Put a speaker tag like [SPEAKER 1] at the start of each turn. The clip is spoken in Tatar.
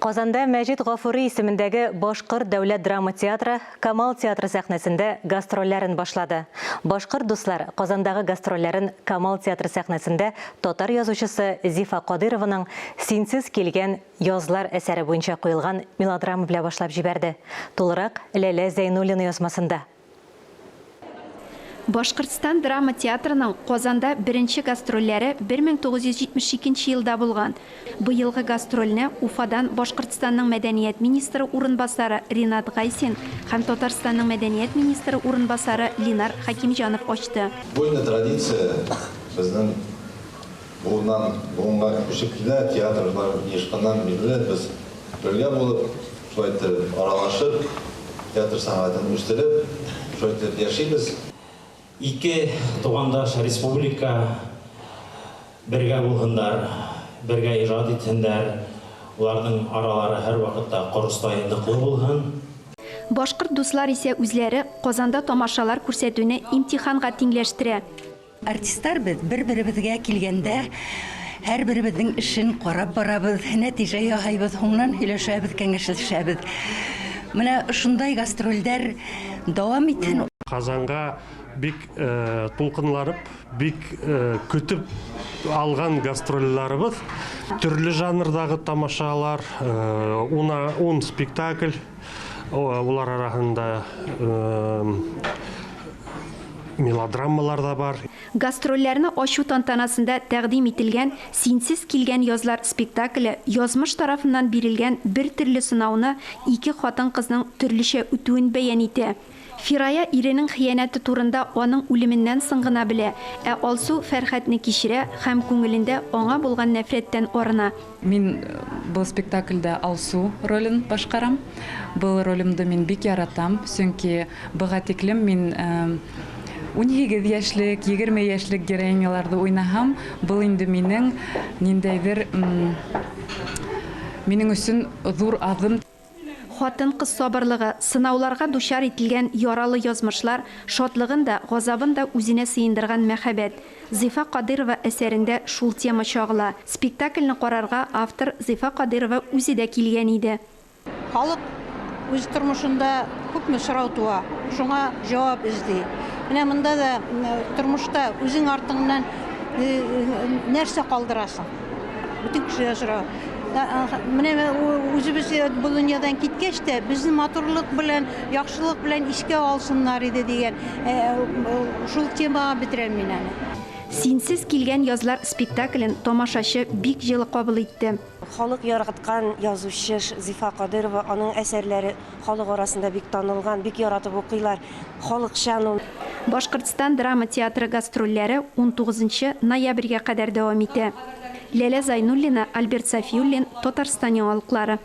[SPEAKER 1] Казанда Мәҗит Гафури исемендәге Башкорт дәүләт драма театры Камал театры сәхнәсендә гастрольләрен башлады. Башкорт дуслар Казандагы гастрольләрен Камал театры сәхнәсендә татар язучысы Зифа Кадыйрованың Синсез килгән язлар әсәре буенча куелган мелодрама белән башлап җибәрде. Тулырак Ләлә Зәйнуллина язмасында.
[SPEAKER 2] Башкортстан драма театрының Казанда беренче гастрольләре 1972 елда булган. Быелгы гастрольне Уфадан Башкортстанның мәдәният министры урынбасары Ринат Гайсин һәм Татарстанның мәдәният министры урынбасары Линар Хәкимҗанов ачты.
[SPEAKER 3] Бу инде традиция, безнең буыннан буынга күчеп килә, театрлар оешканнан бирле без бергә булып, Шулай итеп аралашып, театр сәнгатен үстереп, шулай итеп яшибез.
[SPEAKER 4] Ике тугандаш республика бергә булһыннар, бергә иҗат итһеннәр, уларның аралары һәрвакытта корыстай ныклы булһын.
[SPEAKER 2] Башкорт дуслар исә үзләре Казанда тамашалар күрсәтүне имтиханга тиңләштерә.
[SPEAKER 5] Артистлар без бер-беребезгә килгәндә һәрберебезнең эшен карап барабыз, нәтиҗә яһайбыз, һуңнан һөйләшәбез, кәңәшләшәбез. Менә шундай гастрольдәр дәвам итһен.
[SPEAKER 6] Казанга бик тулкынланып, бик көтеп алган гастрольләребез. Төрле жанрдагы тамашалар, ун спектакль, Олар арасында мелодрамалар да бар.
[SPEAKER 2] Гастрольләрне ачу тантанасында тәкъдим ителгән Синсез килгән язлар спектакле язмыш тарафыннан бирелгән бер төрле сынауны ике хатын-кызның төрлечә үтүен бәян итә. Фирая иренең хыянәте турында аның үлеменнән соң гына белә, ә Алсу Фәрхәтне кичерә һәм күңелендә аңа булган нәфрәттән арына.
[SPEAKER 7] Мин бу спектакльдә Алсу ролен башкарам. Был ролемде мин бик яратам, чөнки быга тиклем мин 18 яшьлек, 20 яшьлек героиняларды уйнаһам, был инде минең ниндәйдер минең өчен зур адым.
[SPEAKER 2] Хатын-кыз сабырлыгы, сынауларга дучар ителгән яралы язмышлар, шатлыгын да, газабын да үзенә сыендырган мәхәббәт. Зифа Кадыйрова әсәрендә шул тема чагыла. Спектакльне карарга автор Зифа Кадыйрова үзе дә килгән иде.
[SPEAKER 8] Халык үз тормышында күпме сорау туа, шуңа җавап эзли. Менә монда да тормышта үзең артыңнан нәрсә калдырасың? Бөтен кешегә сорау. Менә үзебез бу дөньядан киткәч тә, безне матурлык белән, яхшылык белән искә алсыннар иде дигән шул темага бетерәм мин аны.
[SPEAKER 2] Синсез килгән язлар спектаклен тамашачы бик җылы кабул итте.
[SPEAKER 9] Халык яраткан язучы Зифа Кадыйрова, аның әсәрләре халык арасында бик танылган, бик яратып укыйлар, халыкчан ул.
[SPEAKER 2] Башкортстан драма театры гастрольләре унтугызынчы ноябрьгә кадәр дәвам итә. Ләлә Зайнуллина, Альберт Сафиуллин, Татарстан яңалыклары.